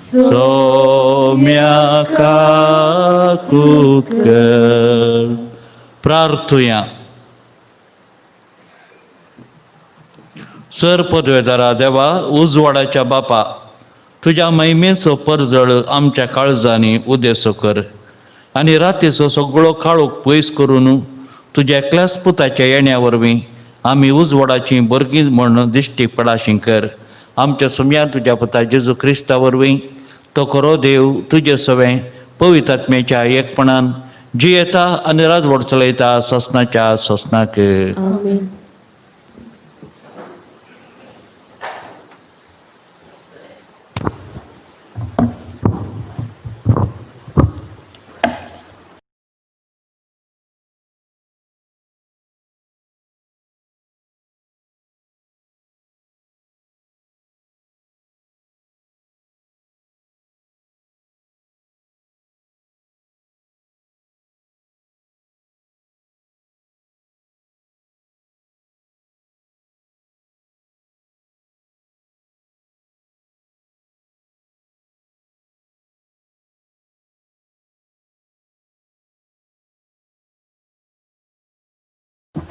सोम्या काकूत कर. प्रार्थुया. सर पदवेदारा देवा, उजवाडाच्या बापा, तुज्या महिमेचो परजळ आमच्या काळजांनी उदेसो कर आनी रातीचो सगळो काळोख पयस करून तुज्या एकल्याच पुताच्या येण्या वरवीं आमी उजवाडाची भुरगीं म्हण दिश्टी पडाशी कर. आमच्या सुम्या तुज्या पुता जेजू क्रिस्ता वरवीं, तो खरो देव तुजे सवें पवित्र आत्म्याच्या एकपणान जियेता आनी राजवट चलयता ससनाच्या ससनाक. आमेन.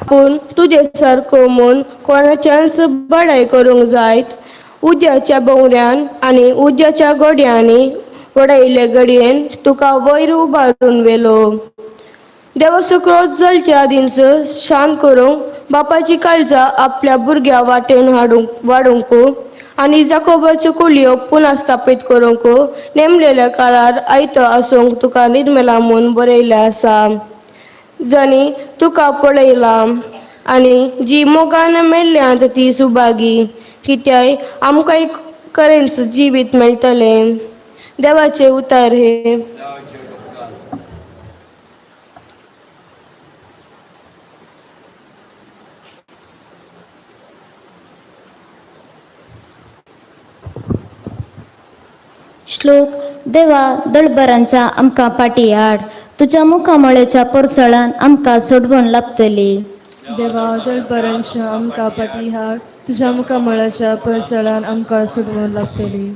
पूण तुजे सारको म्हूण कोणाच्यानच बडाय करूंक जायत. उज्याच्या भोंवऱ्यान आनी उज्याच्या गोड्यांनी वडयल्ले गडयेन तुका वयर उबारून व्हेलो. देवाचो क्रोध जळच्या आदींच शांत करूंक बापाची काळजां आपल्या भुरग्या वाटेन हाडूंक वाडूंक आनी जाकोबाच्यो कुलयो पुनः स्थापीत करूंक नेमलेल्या काळार आयतो आसूंक तुका निर्मेला म्हूण बरयल्लें आसा. जांणी तुका पळयलां आनी जी मोगान मेळ्ळ्यांत ती सुभागी, कित्याक आमकांय खरेंच जिवीत मेळटलें. देवाचें उतर हें. श्लोक. देवा दळबरांच्या आमकां पाटी हाड, तुज्या मुखामळ्याच्या पोरसळान आमकां सोडवून लाबतली. देवा दळबरांच्या आमकां पाटी हाड, तुज्या मुखामळाच्या परसळान आमकां सोडवून लागतली.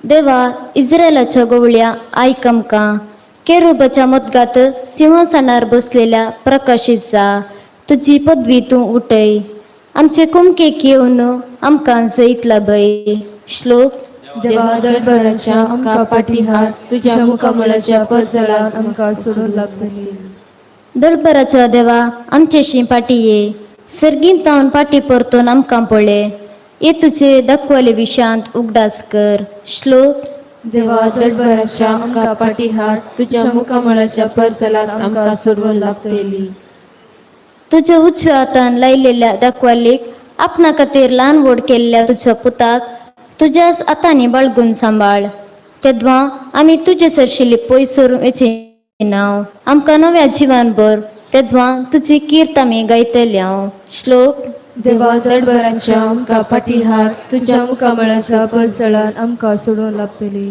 देवा इस्रायलाच्या गोवळ्या आयक आमकां, केरुबाच्या मदगात सिंहासनार बसलेल्या प्रकाशीत जा, तुजी पदवी तूं उठय, आमचे कुमकेक येवन आमकां जैत लाभय. श्लोक. देवा दळबरांच्या आमकां पाटी हाड, तुज्या मुखामळाच्या परसळान आमकां सोडून लागतली. दळबराच्या देवा आमचेशी पाटी ये, सर्गीन तावन पाटी परतून आमकां पळय, ये तुजे दाखवले विशांत उगडास कर. श्लोक. देवा दळबरांच्या आमकां पाटी हाड, तुज्या मुखामळाच्या परसळान आमकां सोडून लागतली. तुज्या उजव्या हातान लायलेल्या दाखवालेक आपणा खातीर ल्हान व्हड केल्ल्या तुज्या पुताक तुज्याच हातांनी बाळगून सांबाळ. तेद्वां आमी तुजे सरशिल्ली पयस सरून वचना, आमकां नव्या जिवान भर, तेद्वां तुजी कीर्त आमी गायतली हांव. श्लोक. देवा दळबरांच्या आमकां पाटी हाड, तुज्या मुखामळाच्या परसळान आमकां सोडून लागतली.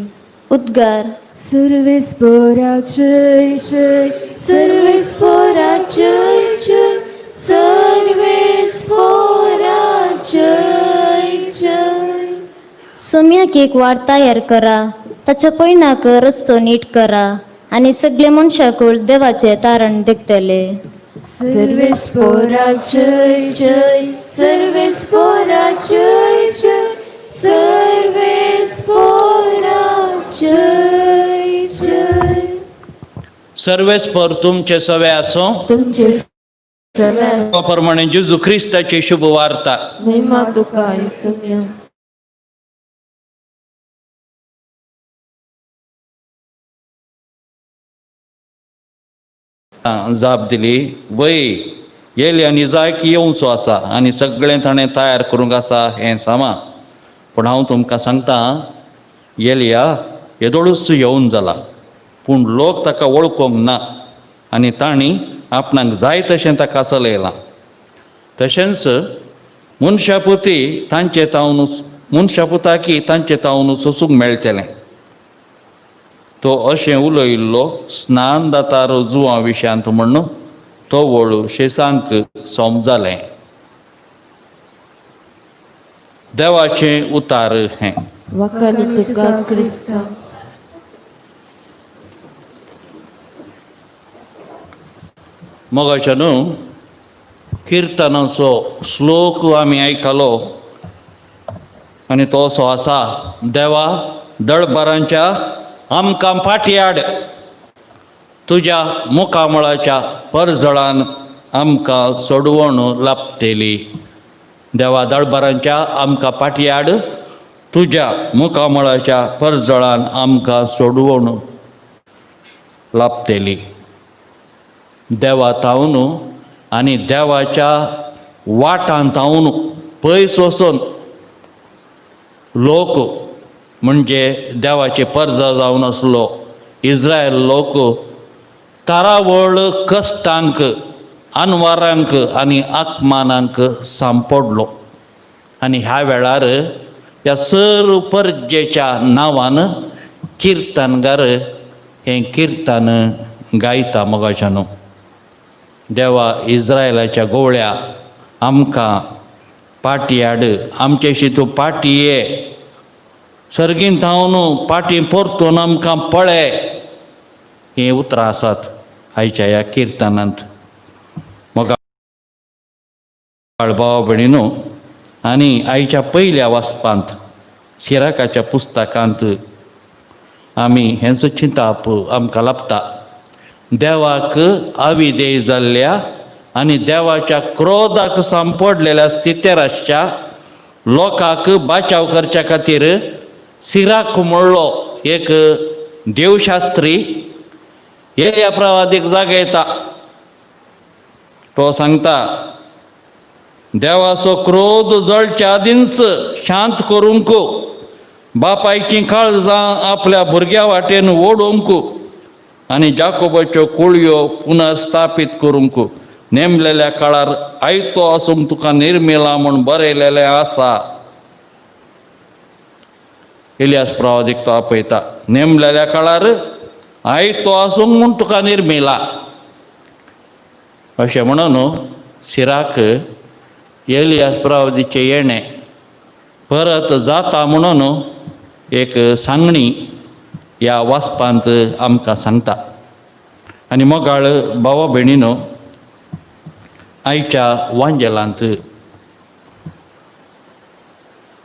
उद्गार. सर्वेस पोरा जय जय, सर्वेस पोरा जय जय, सर्वेस पोरा जय जय. सोम्याक एक वाट तयार करा, ताच्या पयणाक रस्तो नीट करा आनी सगळे मनशाकूळ देवाचें तारण देखतले. सर्वेस पोरा जय जय, सर्वेस पोरा जय जय, सर्वेस पोरा जय जय. सर्वेस्पर तुमचे सवे आसूं. तुमचे सगळ्या प्रमाणे जेजू क्रिस्ताची शुभ वार्ता. महिमा तुका येसुम्या. जाप दिली, वय येले आनी जायक येवचो आसा आनी सगळें ताणें तयार करूंक आसा हें सामा. पूण हांव तुमकां सांगता, येलया येदोळूच येवन जाला, पूण लोक ताका वळखूंक ना आनी तांणी आपणाक जाय तशें ताका चलयलां. तशेंच मनशापुती तांचे तावन मनशापुताकी तांचे तावन सोसूंक मेळटलें. तो अशें उलयल्लो स्नान दातार जुवां विशयांत म्हण्ण तो वळू शेसांक सोम जालें. देवाचें उतार हें. वाखाणी तुका क्रिस्ता. मोगाच्या न्हू, किर्तनाचो श्लोक आमी आयकलो आनी तो असो आसा: देवा दळबरांच्या आमकां फाटी हाड, तुज्या मुखामळाच्या परजळान आमकां सोडवण लाभतली. देवा दळबरांच्या आमकां फाटी हाड, तुज्या मुखामळाच्या परजळान आमकां सोडवण लाभतली. देवा तावन आनी देवाच्या वाटान तावन पयस वचून लोक, म्हणजे देवाचे परजा जावन आसलो इस्रायल लोक, तारावळ कश्टांक, अनवारांक आनी आत्मानांक सांपडलो. आनी ह्या वेळार ह्या सर परजेच्या नांवान किर्तनगार हें किर्तन गायता. मोगाच्यानू, देवा इस्रायलाच्या गोवळ्या आमकां पाटी हाड, आमच्याशी तूं पाटी ये, सर्गीन थावन पाटी परतून आमकां पळय. हीं उतरां आसात आयच्या ह्या किर्तनांत. मोगाळ भाव भयणीनो, आनी आयच्या पयल्या वाचपांत सिराकाच्या पुस्तकांत आमी हेंच चिंताप आमकां लाबता. देवाक अविधेय जाल्ल्या आनी देवाच्या क्रोधाक सांपडलेल्या स्थितेराच्या लोकांक बाचाव करच्या खातीर सिराक म्हणलो एक देवशास्त्री एलिया प्रवादीक जागयता. तो सांगता, देवाचो क्रोध जळच्या आदींच शांत करूंक, बापायचीं काळजां आपल्या भुरग्या वाटेन ओडूंक आनी जाकोबाच्यो कुळयो पुनर्स्थापीत करूंक नेमलेल्या काळार आयतो आसूंक तुका निर्मिला म्हूण बरयलेलें आसा. इलियास प्रवादीक तो आपयता, नेमलेल्या काळार आयतो आसूंक म्हूण तुका निर्मिला अशें म्हणून सिराक एलियास प्रवादीचें येणें परत जाता म्हणून एक सांगणी ह्या वाचपांत आमकां सांगता. आनी मोगाळ भावा भयणीनो, आयच्या वांजेलांत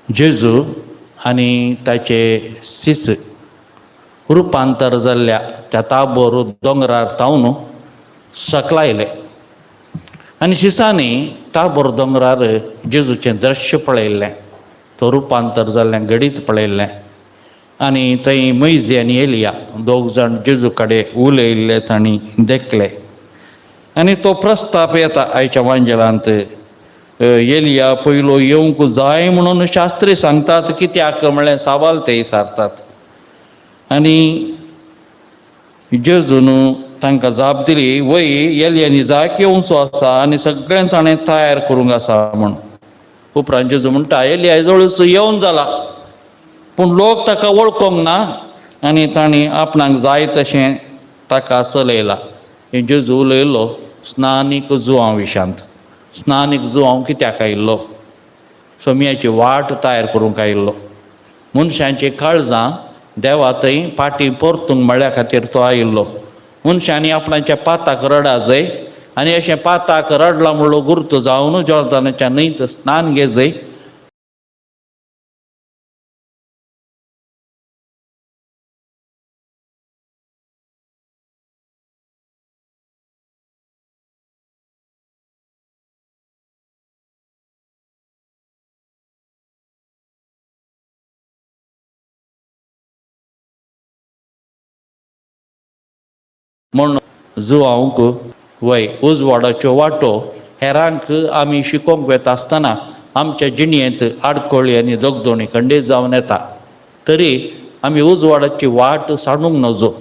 जेजू आनी ताचे शिस रुपांतर जाल्ल्या त्या ताबोर दोंगरार तावन सकलायले आनी शिसांनी ताबोर दोंगरार जेजूचें दृश्य पळयल्लें, तो रुपांतर जाल्लें घडीत पळयल्लें. आनी थंय मैजी आनी एलिया दोग जाण जेजू कडेन उलयल्ले तांणी देखले. आनी तो प्रस्ताप येता आयच्या वांजेलांत, एलिया पयलो येवंक जाय म्हणून शास्त्री सांगतात कित्याक म्हळ्ळें सवाल ते विचारतात. आनी जेजून तांकां जाप दिली, वय एलियांनी जायक येवचो आसा आनी सगळें ताणें तयार करूंक आसा म्हूण. उपरांत जेजू म्हणटा, एलिया जवळच येवन जाला, पूण लोक ताका वळखूंक ना आनी तांणी आपणाक जाय तशें ताका चलयला. हें जेजू उलयलो स्नानीक जुवांव विशांत. स्नानीक जुवांव कित्याक आयिल्लो? सोमयाची वाट तयार करूंक आयिल्लो. मनशांची काळजां देवा थंय फाटीं परतूंक म्हळ्या खातीर तो आयिल्लो. मनशांनी आपणाच्या पाताक रडा जाय आनी अशें पाताक रडला म्हणलो गुर्त जावन जॉर्दानाच्या न्हंयत स्नान घेजय. म्हूण जुवांक वय उजवाडाच्यो वाटो हेरांक आमी शिकोवंक वेता आसतना आमच्या जिणेंत आडखळी आनी दगदोणी खंडीत जावन येता, तरी आमी उजवाडाची वाट सांडूंक नजो.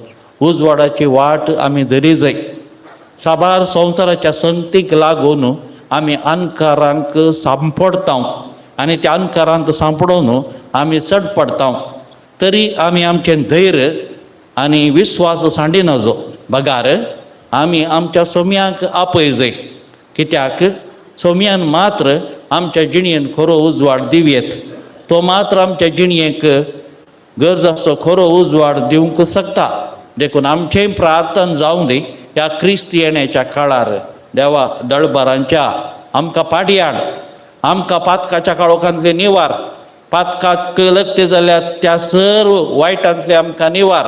उजवाडाची वाट आमी धरी जाय. साबार संवसाराच्या संगतीक लागून आमी अणकारांक सांपडटा आनी त्या अणकारांक सांपडोवन आमी चड पडटा, तरी आमी आमचें धैर्य आनी विस्वास सांडी नजो. बगार आमी आमच्या सोम्यांक आपय जाय, कित्याक सोम्यान मात्र आमच्या जिणेन खरो उजवाड दिवयेत. तो मात्र आमच्या जिणयेक गरज आसचो खरो उजवाड दिवंक शकता. देखून आमचें प्रार्थन जावं दी ह्या क्रिस्त येण्याच्या काळार. देवा दळबारांच्या आमकां पाटी हाड, आमकां पातकाच्या काळोखांतले निवार, पातकाक लगते जाल्यार त्या सर्व वायटांतले आमकां निवार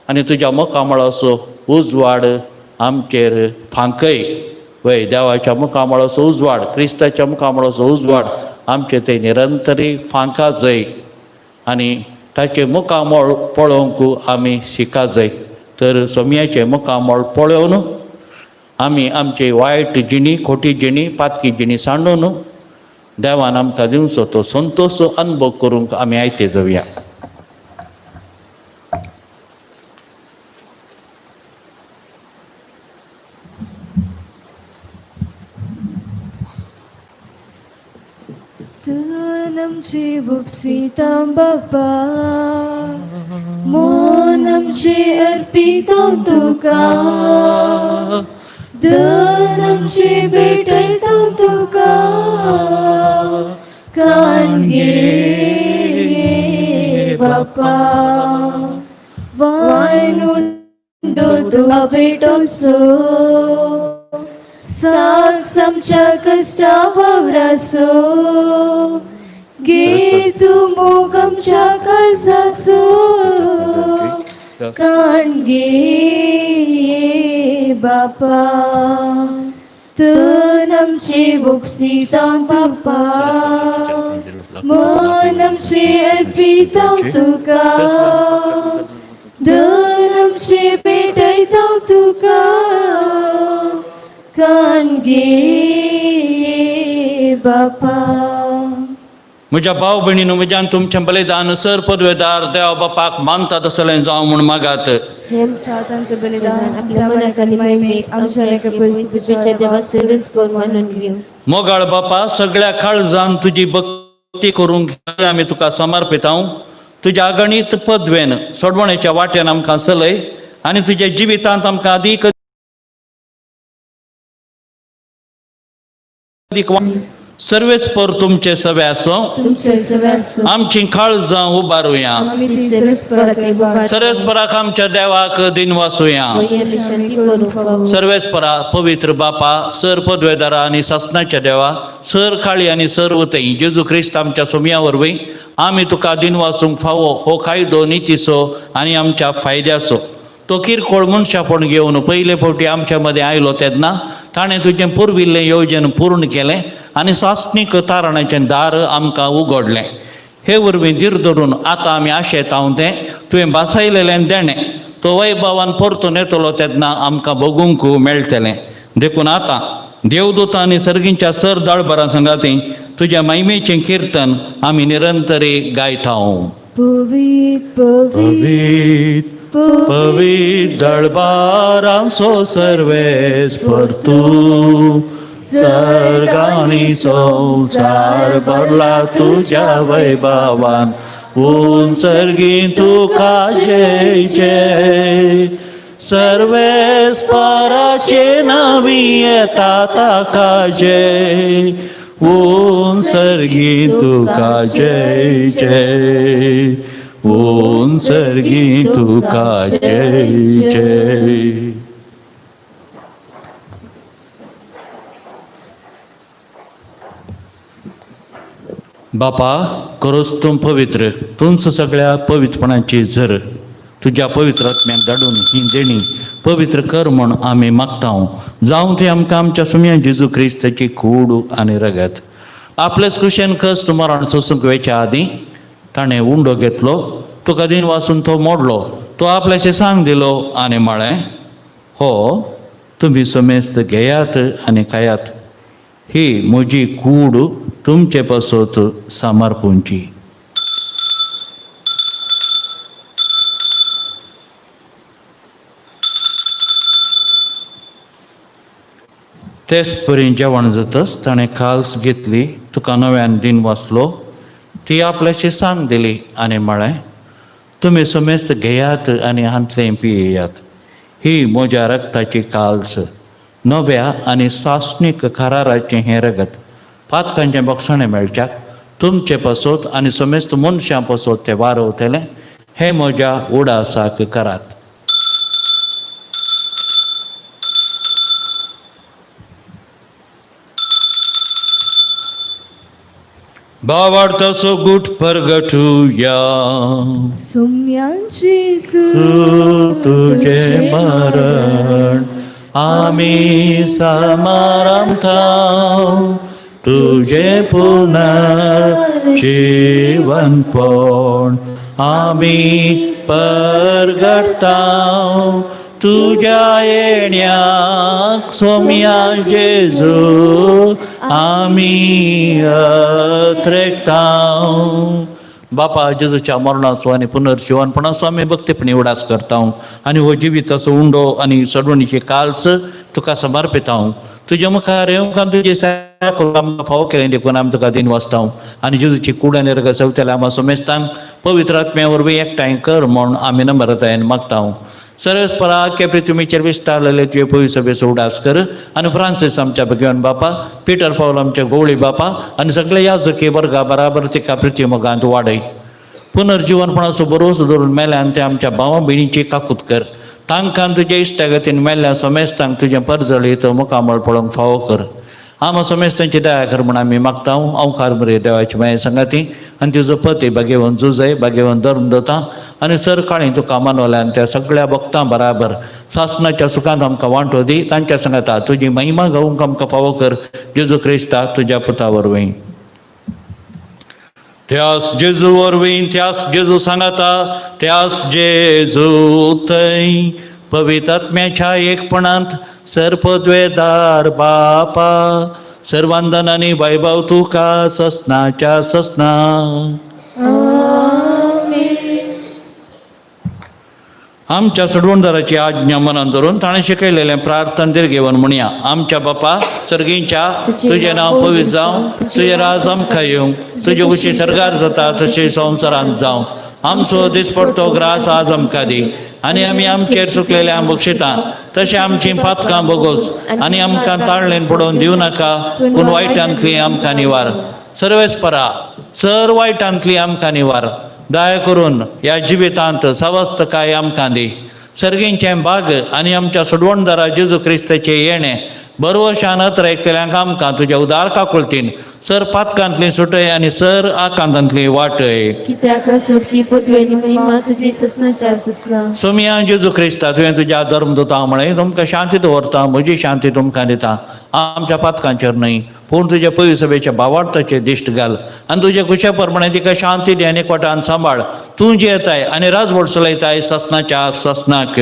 आनी तुज्या मुखामळाचो उजवाड आमचेर फांकय. वय देवाच्या मुखामळाचो उजवाड, क्रिस्ताच्या मुखामळाचो उजवाड आमचे ते निरंतरी फांका जाय आनी ताचें मुखामळ पळोवंक आमी शिका जाय. तर सोमयाचें मुखामळ पळोवन आमी आमची वायट जिणी, खोटी जिणी, पातकी जिणी सांडून देवान आमकां दिवचो तो संतोश अनुभव करूंक आमी आयते जावया. तनमची उपसितां बापा, मन आमचें अर्पिता तुका, धन आमचें भेटयता तुका, कान घे बापा, वायन उंडो तुका भेटोसो, साथ आमच्या कश्टा वावरासो, घे तूं मोग आमच्या काळजाचो, कान घे बापा, तन आमचें उपसिता बापा, मन आमचें अर्पिता तुका, धन आमचें भेटयता तुका, कान घे बापा. म्हज्या भाव भयणीन म्हज्यान तुमचें बलिदान सर पदवेदार देवा बापाक मानता तसलें जावं म्हूण मागात. हे आमच्या हातांत बलिदान आपल्या मनाक आनी महिमेक आमच्या लेखा तुझ्या देवा सर्वेस्पर मानून घेऊ. मोगाळ बापा, सगळ्या काळजान तुजी भक्ती करूंक आमी तुका समर्पितांव. तुज्या अगणीत पदवेन सोडवणेच्या वाटेन आमकां चलय आनी तुज्या जिवितांत आमकां अदीक अदीक सर्वेस्पर तुमचे सवे आसूं. तुमचे सवे आसूं. आमची काळजां उबारुया. आमी ती सर्वेस्पराक उबार. सर्वेस्पराक आमच्या देवाक दिनवासुया. शांती करूंक फावो. सर्वेस्परा पवित्र बापा, सर पदवेदारा आनी सासनाच्या देवा, सर काळी आनी सर उतई जेजू क्रिस्त आमच्या सोमया वरवीं आमी तुका दिनवासूंक फावो हो कायदो नितीचो आनी आमच्या फायद्याचो. तो किरकोळ मनशापण घेवन पयले फावटी आमच्या मदें आयलो तेन्ना ताणें तुजें पुर्विल्लें योजन पूर्ण केलें आनी सासणीक तारणाचें दार आमकां उगडलें. हे वरवीं धीर धरून आतां आमी आशेतांव तें तुवें भासायलेलें देणें तो वैभवान परतून येतलो तेन्ना आमकां भोगूंक मेळटलें. देखून आतां देवदूतां आनी सर्गींच्या सर दळबरां सांगाती तुज्या महिमेचें किर्तन आमी निरंतरी गायतांव. पवित पवित पवीत पवीत दळबारांचो सर्वेस्पर तूं, सर्गांनी संवसार भरला तुज्या वैभवान, उंच सर्गी तुका जय जय. सर्वेस्पराचे नावी येता ताका जय, उंच सर्गी तुका जय जय, उंच सर्गी तुका जय जय. बापा, खरोच तूं पवित्र, तूंच सगळ्या पवित्रपणाची झर. तुज्या पवित्र आत्म्याक धाडून ही देणी पवित्र कर म्हूण आमी मागता. जावं ती आमकां आमच्या सुम्या जेजू क्रिस्ताची कूड आनी रगत. आपलेच कुशेन कश्ट मरण सोसूंक वेच्या आदीं ताणें उंडो घेतलो, तुका दिन वासून तो मोडलो, तो आपल्याचे सांग दिलो आनी म्हळें, हो तुमी समेस्त घेयात आनी खायात, ही म्हजी कूड तुमचे पासत समर्पूंची. तेच परी जेवण जातच ताणें काल्स घेतली, तुका नव्यान दिन वाचलो, ती आपल्याशी सांग दिली आनी म्हळें, तुमी समेस्त घेयात आनी हांतलें पियेयात, ही म्हज्या रक्ताची काल्स, नव्या आनी सासणीक कराराचें हें रगत, पातकांचें बक्षणें मेळच्याक तुमचे पासत आनी समेस्त मनशां पासत तें वारवतलें. हें म्हज्या उडासाक करात. भावार्थाचो गुट परगटुया. सुम्यांची तुझे मरण आमी समारंभता, तुझे पुनर्जीवनपण आमी परगटता, तुझ्या येण्याक सोम्या जेजू आमी अत्रेकता. बापा जेजूच्या मरणाचो आनी पुनर्जिवनपणाचो आमी भक्तीपणी उडास करता आनी हो जिविताचो उंडो आनी सडवणीची काल्स तुका समर्पिता. तुज्या मुखार येवंक आमी तुजी सेवा करूंक आमकां फावो केलें देखून आमी तुका दिन वाचता आनी जेजूची कूड आनी रगत सवतल्या आमकां समेस्तांक पवित्र आत्म्या वरवीं एकठांय कर म्हूण आमी नम्रतायेन मागता. सरस्परा केपरी तुमीचेर विस्तारलेले तुजे पयस सभेचो उडास कर आनी फ्रांसीस आमच्या भगवान बापा, पिटर पावल आमच्या गोवळी बापा आनी सगळे याजकी वर्गा बराबर तिका प्रिती मोगांत वाडय. पुनर्जिवनपणाचो भरोसो धरून मेल्यान ते आमच्या भावा भयणीची काकूत कर. तांकां तुज्या इश्टागतीन मेल्ल्या समेस्तांक तुजें परजळीत मुखामळ पळोवंक फावो कर. आमा समेस्तांची दया कर म्हूण आमी मागता. अंवकार मरे देवाची माये सांगाती आनी तुजो पती भागेवन जुजय भागेवन धर्म दता आनी सर काळी तुका मानवल्यान त्या सगळ्या भक्तां बराबर सासणाच्या सुखांत आमकां वांटो दी. तांच्या सांगाता तुजी महिमा गावंक आमकां फावो कर. जेजू क्रिस्ता तुज्या पुता वरवीं. त्यास जेजू वरवीं, त्यास जेजू सांगाता, त्यास जेजू थंय पवित्र आत्म्याच्या एकपणांत सर्पद्वेदार बापा सर्वांदन आनी वैभव तुका ससनाच्या ससना. आमच्या सोडवणदाराची आज्ञा मनान धरून ताणें शिकयलेलें प्रार्थन दीर्घेवन म्हणया. आमच्या बापा सर्गींच्या, तुजें नांव पवित्र जावं, तुजें राज आमकां येवं, तुजे कुशी सर्गार जाता तशें संवसारांत जावं. आमचो दिसपडतो ग्रास आज आमकां दी आनी आमी आमचेर चुकलेल्या बक्षिता तशें आमचीं पातकां बोगोस आनी आमकां ताळलेन पडोवन दिवं नाका, पूण वायटांतली आमकां निवार. सर्वेस्परा सर वायटांतली आमकां निवार. दया करून ह्या जिवितांत सवस्तकाय आमकां दी. सर्गींचें भाग आनी आमच्या सोडवणदारा जेजू क्रिस्ताचें येणें बरवशान अत्र ऐकतल्यांक आमकां तुज्या उदार काकुळतीन सर पातकांतली सुटय आनी सर आकांतांतली वाटय. कित्याक सुटकी पदवी आनी महिमा तुजी ससनाच्या ससना. सोमिया जेजू क्रिस्ता, तुवें तुज्या धर्म दिता म्हळें, तुमकां शांती दवरता, म्हजी शांती तुमकां दिता. आमच्या पातकांचेर न्हय पूण तुज्या पयली सभेच्या भावार्थाचेर दिश्ट घाल आनी तुज्या कुशा प्रमाणे तिका शांती दी आनी कोटान सांबाळ. तूं जियेताय आनी राजवट चलयताय ससनाच्या ससनाक.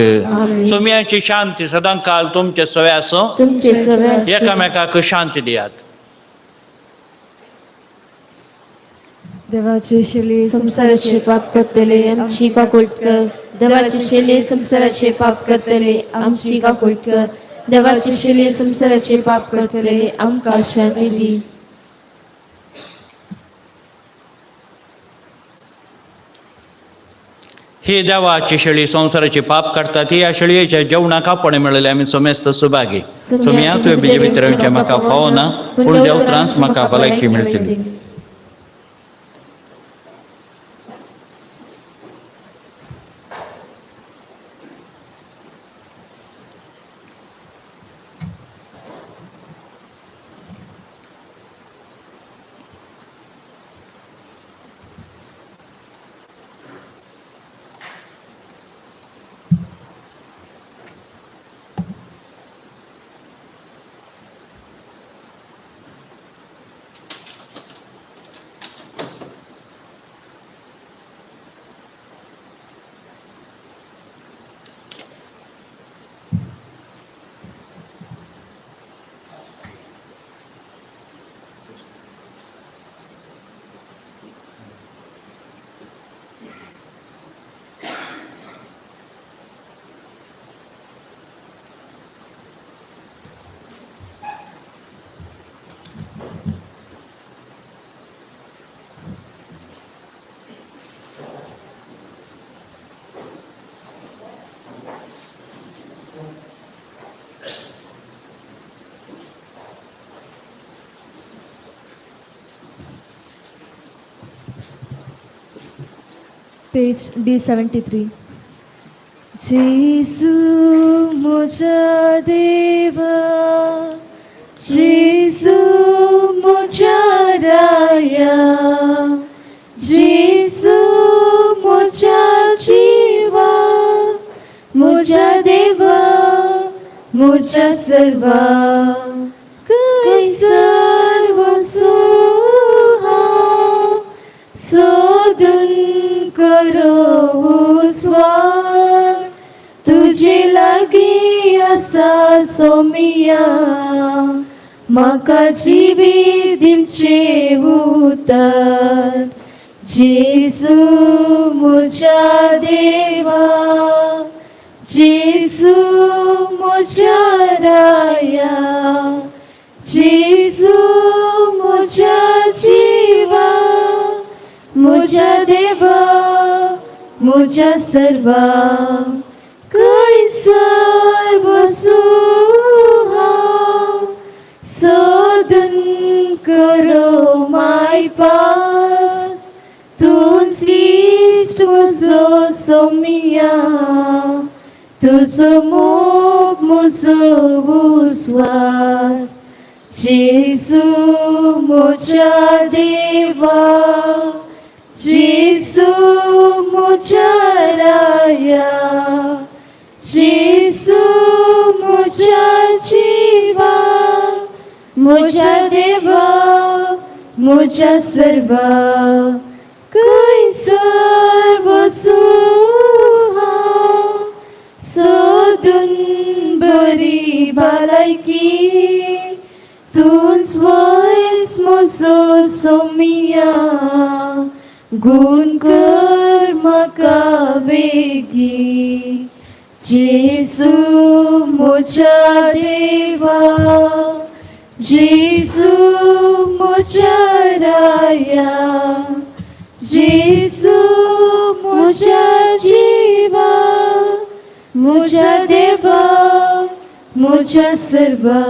सोमियाची शांती सदां काल तुमचे सवे आसूं. तुमचे सगळे एकामेकाक शांती दियात. देवाची शेली संसाराचे पाप करतले आमची काकुळट कर. देवाची शेली संसाराचे पाप करतले आमची काकुळट कर. देवाची शेली संसाराचे पाप करतले आमकां शांती दी. ही देवाची शेळी संवसाराची पाप काडटा. ती ह्या शेळयेच्या जेवणाक आपोवणें मेळिल्लें आमी समेस्त सुभागी. सोमया, तुवें बिजे भितर म्हाका फावो ना, पूण देव त्रास म्हाका भलायकी मेळटली. Page D73. जेजू म्हज्या देवा, जेजू म्हज्या राया, जेजू म्हज्या जिवा, म्हज्या देवा, म्हज्या सर्वा, खंय सर्व सुहा सोदून करो स्वार, तुजे लागीं आसा सोमिया, म्हाका जिवीत दिवचें उतर. जेजू म्हज्या देवा, जेजू म्हज्या राया, जेजू म्हज्या जिवा, म्हज्या देवा, म्हज्या सर्वा, खंय सर्व सुहा सोदून करो माय पास, तूंच इश्ट म्हजो सोमिया, तुजो मोग म्हजो उस्वास. जेजू म्हज्या देवा, जेजू म्हज्या राया, जेजू म्हज्या जिवा, म्हज्या देवा, म्हज्या सर्वा, खंय सर्व सुहा सोदून बरी भलायकी, तूंच वयस म्हजो सोमिया, गुण कर म्हाका बेगी. जेजू म्हज्या देवा, जेजू म्हज्या राया, जेजू म्हज्या जिवा, म्हज्या देवा, म्हज्या सर्वा.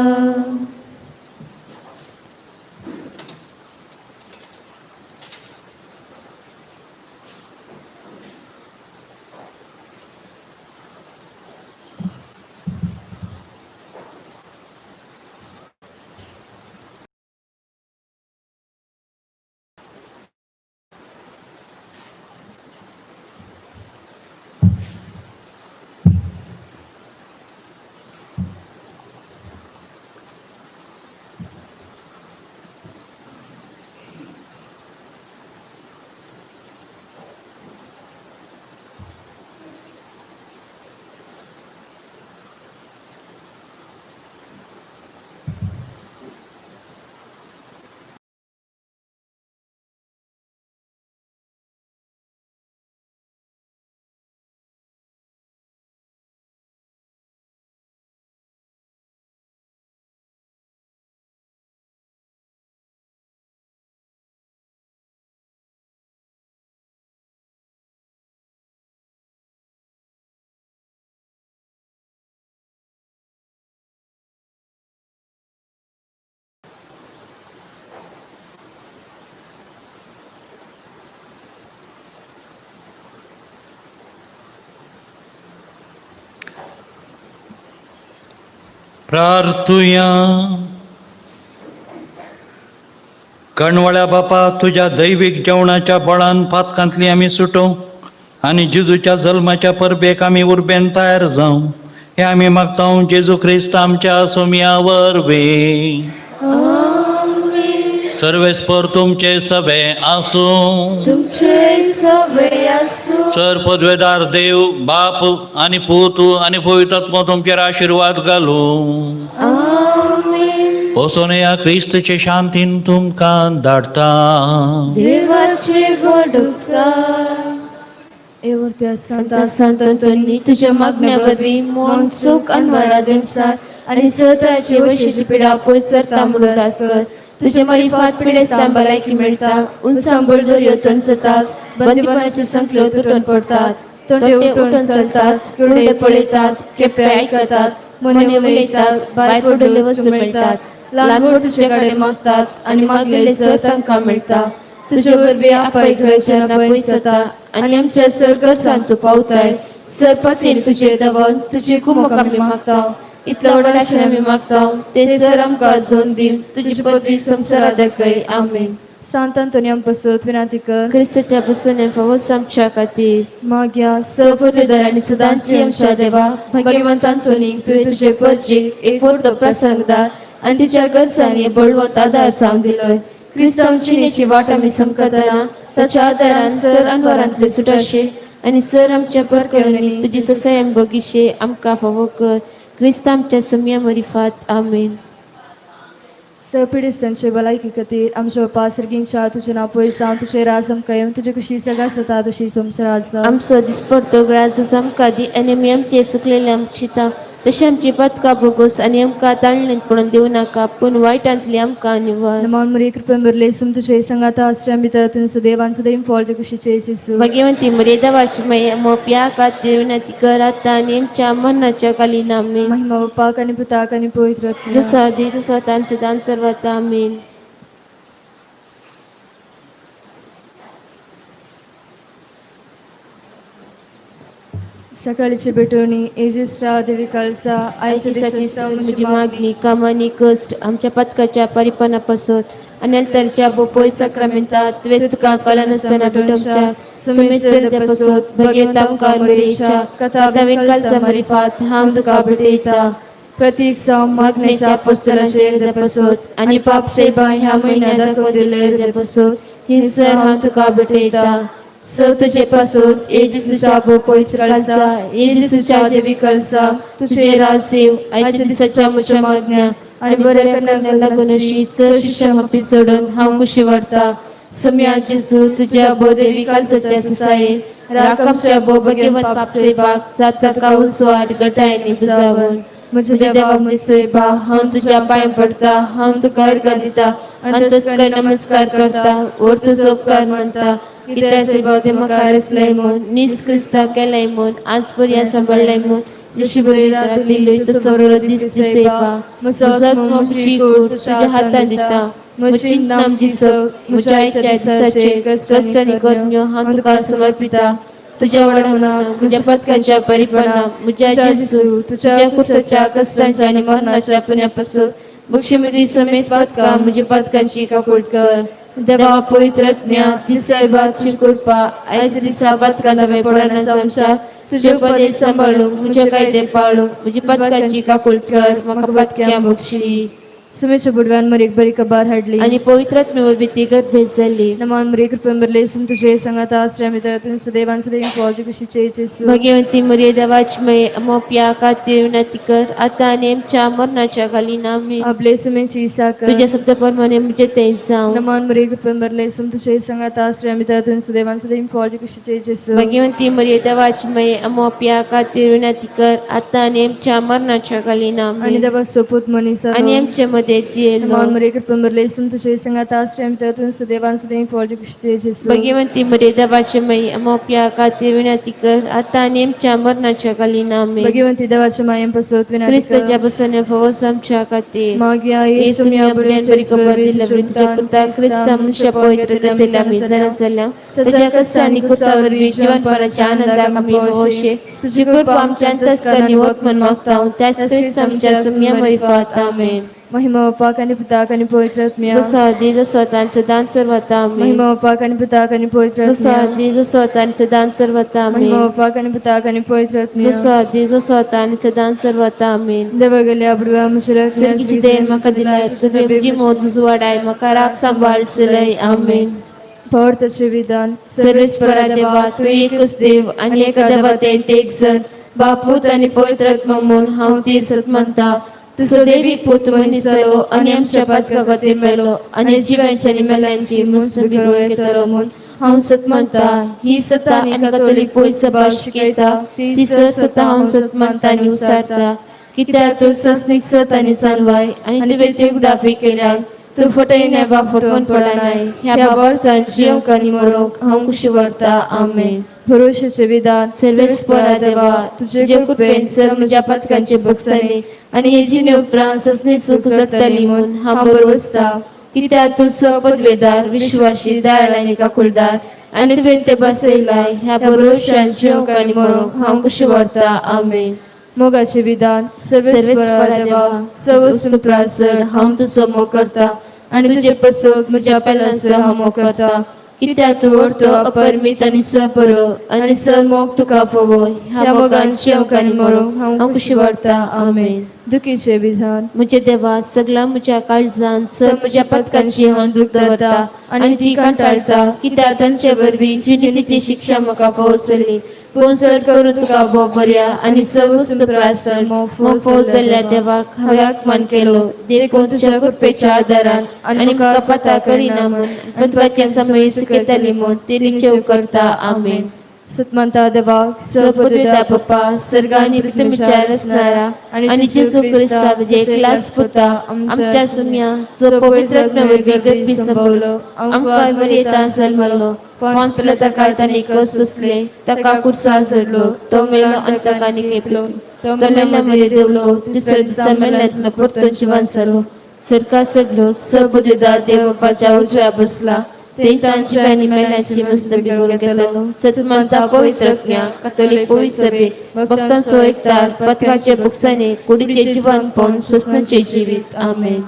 प्रार्थुया. कणवळ्या बापा, तुज्या दैवीक जेवणाच्या बळान पातकांतली आमी सुटोवं आनी जेजूच्या जल्माच्या परबेक आमी उर्बेन तयार जावं, हें आमी मागता जेजू क्रिस्त आमच्या सोमया वरवीं. सर्वेस्पर तुमचे सभे आसूं. तुमचे सवे आसूं. सर पदवेदार देव बाप आनी पूत आनी पवित्र तुमचेर आशिर्वाद घालूं. आमेन. वचून ह्या क्रिस्तचे शांतीन तुमकां धाडटा. देवाचे व्हड उपकार. एवर्त्या संता संत अंतोनी, तुज्या मागण्या वरवीं मन सुख अनवारा देमसार आनी सताचे वशीची पिडा पयस सरता म्हणून उदास कर. तुजे मरिफात पिडेस्तां भलायकी मेळटा, उंचांबळ दोरयो तनसतात, बंदीपणाच्यो संकल्यो तुटून पडटात, तोंडे उठून चलतात, कुरडे पळयतात, केप्पे आयकतात, मने उलयतात, भायर पडलेल्यो वस्तू मेळटात, ल्हान व्हड तुजे कडेन मागतात आनी मागलेले सर तांकां मेळटा. तुजे वरवीं आपाय घराच्या पयस जाता आनी आमच्या सर्गसान तूं पावताय. सरपतीन तुजे दवन तुजी कुमक आमी मागता. इतलो व्हड आशेन आमी मागता ते सर आमकां जोन दी तुजी पदवी संवसारा दाखय. आमेन. सांत आंतोनी पासत विनंती कर. क्रिस्ताच्या पसून फावोस आमच्या खातीर. माग्या सपदर आनी सदांची आमच्या देवा भगवंत आंतोनीक तुवें तुजे परचीक एक मोठो प्रसंगदार आनी तिच्या गरजांनी बळवंत आदार जावन दिलोय. क्रिस्तांव जिणेची वाट आमी समकतना ताच्या आदारान सर अनवरांतले सुटाशे आनी सर आमच्या परकरणी तुजी ससायन बगीशे आमकां फावो कर. क्रिस्त आमच्या सुम्या मरिफात. आमेन. सपिडिस्तांचे भलायकी खातीर आमच्या बापा सर्गींच्या तुजें नांव पयस जावं, तुजें राज आमकां येवं, तुजे कुशी सगळ्या जाता तशी संवसारात जावं. आमचो दिसपडतो ग्रास आमकां दी आनी आमी आमचे सुकलेले आमकां शिता तशें आमची पदकां भोगोस आनी आमकां ताळणेंत पडून दिवं नाका पूण वायटांतली आमकां निवळ. नमन मरिये, कृपेन भरले सुम तुझे संगाता आश्रय भितर तुझ सदैवान सदैव फॉल जे कुशीचे जेसू. भगवंती मरिये देवाची माय मोप्या खातीर विनंती कर आतां आनी आमच्या मरणाच्या कालीन. आमेन. महिमा बापाक आनी पुताक आनी पवित्र आत्म्याक. जसो आदी तसो आतां आनी सदांच सर्वता. आमेन. सकाळची भेटवणी एजिस्टा देवी कळसा आयच्या आयच्या दिसा म्हजी मागणी कामांनी कश्ट आमच्या पदकाच्या परिपणापासून आनी अल्तरच्या बोपोय साक्रामेंतात तुवें तुका कला नासतना भेटोवच्या सुमेस्तर भगेत आमकां मरियेच्या कथा विकलचा मरिफात हांव तुका भेटयता. प्रतीक जावं मागण्याच्या पोस्टलाचेर देपसोत आनी पाप सेवा ह्या म्हयन्या दाखोवन दिल्ले देपसोत हिंसर हांव तुका भेटयता. स तुजे पासून ए जेसूच्या भो पवित्र कळसा ए जेसूच्या देवी कळसा तुझे राज येव आयच्या दिसाच्या म्हज्या मागण्या आनी बऱ्या करण्याक लागून अशी स शिश्या मापी सोडून हांव कुशी व्हरता. सम्या जेसू तुज्या भो देवी कळसाच्या सुसायेन राख आमच्या भो भगवंत पाप सेवाक जाता तुका उसवाट गटायनी बुजावन. म्हज्या म्हज्या देवा देवा म्हज्या हांव तुज्या पांय पडटा हांव तुका अर्घ दिता अंतस्कर नमस्कार करता ओर तुजो उपकार मानता कित्याक सेवा ते म्हाका रचलय म्हूण नीज क्रिस्ताक केलाय म्हूण आज पर्यंत सांबाळ्ळाय म्हूण जशी बरी रात दिली तसो बरो दीस दिसयपा. म्हजो आत्मो म्हजी कूड तुज्या हातान दिता म्हजी नामची सव म्हज्या आयच्या दिसाचे कश्ट आनी करण्यो हांव तुका समर्पिता. तुज्या वडमनाक म्हज्या पदकांच्या परिपणाक म्हज्या जेसू तुज्या कुसाच्या कश्टांच्या आनी मरणाच्या पुण्यापासून बक्षी म्हजी समेस पदकां म्हज्या पदकांची काकूट कर. देवा पवित्र ज्ञा दिसायबा तुजी कृपा आयच्या दिसा पदकां नवे पडना आमच्या तुजे उपदेश सांबाळूंक म्हज्या कायदे पाळूंक म्हजी पदकांची काकूट कर म्हाका पदक्यां बक्षी. सुमेच्या बुडव्यान मरीक बरी कबार हाडली. आनी पवित्र वरवीं ती गर्भेस जाली. नमन मरिये, कृपेन भरले सुम तुझे संगाता आश्रय भितर तुझ सदैवान सदैव फॉल जे कुशीचे जेसू. भगवंती मरिये देवाची माय मोप्या खातीर विनंती कर आतां आनी आमच्या मरणाच्या कालीन. आमेन. आपले सुमेची साकर. तुज्या शब्दाप्रमाणे म्हजें तें जावं. नमन मरिये, कृपेन भरले सुम तुझे संगाता आश्रय भितर तुझ सदैवान सदैव फॉल जे कुशीचे जेसू. भगवंती मरिये देवाची माय मोप्या खातीर विनंती कर आतां आनी आमच्या मरणाच्या कालीन. आनी आमेन. देवा सोपूत मनीस आनी आमचे मदें जियेलो. नमन मरिये, कृपेन भरले सुम तुझे संगाता आश्रय भितर तुझ सदैवान सदैव फॉल जे कुशीचे जेसू. भगवंती मरिये देवाची माय मोप्या खातीर विनंती कर आतां आनी आमच्या मरणाच्या कालीन. आमेन. भगवंती देवाच्या मायेन पसोत विनंती क्रिस्ताच्या कर. बसने फवस आमच्या खातीर. मागीर येसू येसू मिया बुड्यान बरी खबर दिल्या तुझ्या पुता क्रिस्ता मनुष्य पवित्र जातेल्या आमी जाणा जाल्या तुझ्या कश्टांनी कुसा वरवीं जिवनपणाच्या आनंदाक आमी भोवशे तुजी कृपा आमच्या अंतस्करणी वत म्हूण मागता त्याच क्रिस्त आमच्या सुम्या मरिफात. आमेन. महिमा बापाक आनी पुताक आनी पवित्र आत्म्याक. जसो आदी तसो आतां आनी सदांच सर्वता. आमेन. महिमा बापाक आनी पुताक आनी पवित्र जसो आत्म्याक. आदी तसो आतां आनी सदांच सर्वता. महिमा आमेन. बापाक आनी पुताक आनी पवित्र जसो आत्म्याक. आदी तसो आतां आनी सदांच सर्वता. आमेन. देवा गेल्या बुडव्या म्हज्या सर्गीची देण म्हाका दिल्या तुवें म्हजी मोत उजवाडाय म्हाका राग सांबाळ चलय. आमेन. भवर्थाचे विधान. सर्वेस्परा देवा तूं एकच देव आनी एका देवा तें एक जण बापूत आनी पवित्र आत्मा म्हूण हांव ती सत मानता. तुजो देवी पूत मनीस जालो आनी आमच्या पातका खातीर मेलो आनी जिवांची आनी मेल्यांची मुसबी करून येतलो म्हूण हांव सत मानता. ही सता आनी कथोलीक पयस सभा शिकयता ती सता हांव सत मानता आनी उसारता. कित्याक तूं सस्नीक सत आनी जानवाय आनी तुवें ती उगडापी केल्या. तूं फटयनाय वा फटोवन पडनाय. ह्या बाबर्थान जिवंक आनी मरोंक हांव कुशी व्हरता. आमेन. भरोशाचे विधान. सर्वेस्परा देवा तुजे कृपेन सर म्हज्या पातकांचे बगसले आनी हे जिणे उपरांत ससनी चूक जडटली म्हूण हांव बरवसता. कित्याक तूं स पदवेदार विश्वाशी दयाळ आनी काकुळदार आनी तुवें ते बसयलाय ह्या भरोश्यान जिवंक आनी मरूंक हांव खुशी व्हरता. आमेन. मोगाचे विधान. सर्वेस्परा देवा, सर्व प्रासर हांव तुजो मोग करता आनी तुजे पसत म्हज्या पेलासर हांव मोग करता, कित्याक तूं व्हरतो अपरमीत आनी सपरो आनी स मोग तुका फावो. ह्या मोगान जिवंक आनी मरूंक हांव खुशी व्हरता. आमेन. दुखीचे विधान. म्हज्या देवा, सगळ्या म्हज्या काळजान सर म्हज्या पदकांची हांव दूख दवरता आनी ती कंटाळटा, कित्याक तांचे वरवीं तुजी निती शिक्षा म्हाका फावो जाली. पूण चड करून तुका भोव बऱ्या आनी सर्व प्रासर मोग जाल्ल्या देवाक हांवें अपमान केलो. देखून तुज्या कृपेच्या आदारान आनी म्हाका पता करिना म्हूण पत्वाच्या समय सुकयताली म्हूण ते निश्चय करता. आमेन. सतमंता देवाक, सपदवेदा पप्पा, सर्ग आनी पृथ्वीच्या रचणारा आनी जेजू क्रिस्ता तुझे एकलाच पुता, आमच्या सुम्या, जो पवित्र आत्म्या वरवीं गर्भी संभवलो, आमकां मरियेंत जल्मलो, पोन्स पिलाता ताणें कस सोंसले, ताका कुर्सा चडलो, तो मेलो आनी ताका खेपलो, तो मेल्ल्या मदीं देंवलो, तिसऱ्या दिसा मेल्ल्यांतलो परतून जिवन जालो, सरकार चडलो, सबुदेदा देव बापाच्या उजव्या बसला, ते तांची आनी मेल्यांची मजदबी करून घेतलो. सतमंता पवित्र ज्ञा कातोलीक पवित्र सभे, भक्तांचो एकतार, पथकाचे बुकसाने, कुडीचे जिवन पवन सोसनाचे जिवीत. आमेन.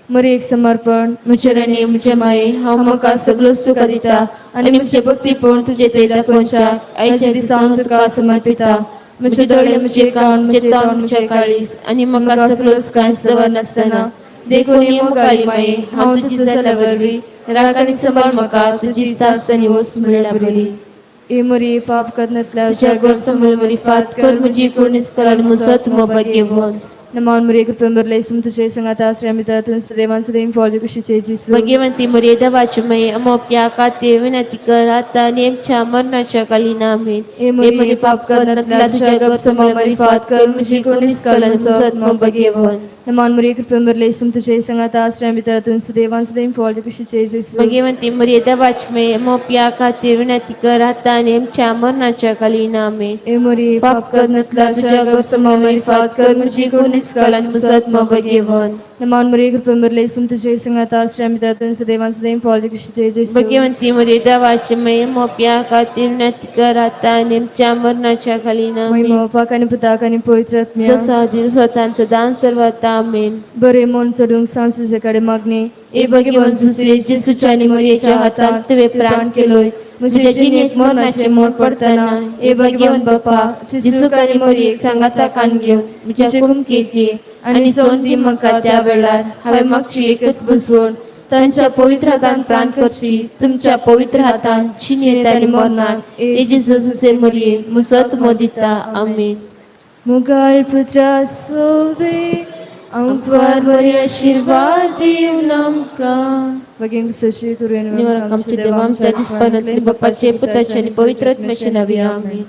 मरी एक समर्पण. म्हजे राणी, म्हजे माये, हांव म्हाका सगळो सुख दिता आनी म्हजे भक्तीपण तुजे थंय दाखोवच्या आयच्या दिसा हांव तुका समर्पिता. म्हजे दोळे, म्हजे कान, म्हजे तोंड, म्हजे काळीज आनी म्हाका सगळोच कांय दवरनासतना, देखून ही मोगाळी माये, हांव तुजी जाल्या वरवीं राख आनी सांबाळ म्हाका तुजी सास आनी वस्त म्हणल्यार बरी. ए मरी, पाप करण्यातल्या तुज्या घर समोर मरी फात कर म्हजी कोणीच कर आनी म्हजो मोबायल घेवन. नमान मरिये, कृपेन भरले, इसम तुझे संगात आश्रय मिता, तूं सदैवान सदैव फौज कुशीचे जिसू. भगवंती मरिये, देवाची माये, अमोप्या खातीर विनंती कर आता आनी आमच्या मरणाच्या कालीन. आमेन. ए मरिये, पाप करण्यातल्या तुझ्या गर्भ मरी फात कर म्हजी कोणीच कर आनी म्हजो आत्मो भगेवन. नमान मरिये, कृपेन भरले, इसम तुझे संगात आश्रय मिता, तूं सदैवान सदैव फौज कुशीचे जिसू. भगवंती मरिये, देवाची माये, अमोप्या खातीर विनंती कर आता आनी आमच्या मरणाच्या कालीन. आमेन. ए मरिये, पाप करण्यातल्या तुझ्या गर्भ मरी फात कर म्हजी कोणीच कर आनी म्हजो आत्मो भगेवन. नमान मरिये, कृपेन भरले, इसम तुझे संगात आश्रय मिता, तूं सदैवान सदैव फौज कुशीचे जिसू. भगवंती मरिये, देवाची माये, अमोप्या खातीर विनंती कर आता आनी आमच्या मरणाच्या कालीन. आमेन. महिमा बापाक आनी पुताक आनी पवित्र आत्म्याक. जसो आदी स्वतांचो दान सर्वता. आमेन. बरे मन सोडूंक सांज तुजे कडेन मागणी. ए भगवान जुसे, जेसूच्या आनी मरियेच्या हातांत तुवें प्राण केलोय, म्हज्या जिणेंत मरणाचें मोड पडतना, ए भगवान बापा, जेसूक आनी मरियेक सांगाता कान घेवन म्हज्या कुमकेक ये आनी सोन दी म्हाका. त्या वेळार हांवें मागची एकच बुजवण, तांच्या पवित्र हातान प्राण करची, तुमच्या पवित्र हातान जिणेंत आनी मरणांत. ए जेजू जुसे मरिये, म्हजो आत्मो दिता. आमेन. मुगाळ पुत्रा सोवे आमकां मरी आशिर्वाद दिवन आमकां. भगिनी सशी करून निवळ आमच्या देवा, आमच्या दिसपानांतले बापाचे, पुताचे आनी पवित्र आत्म्याचे नांवी. आमेन.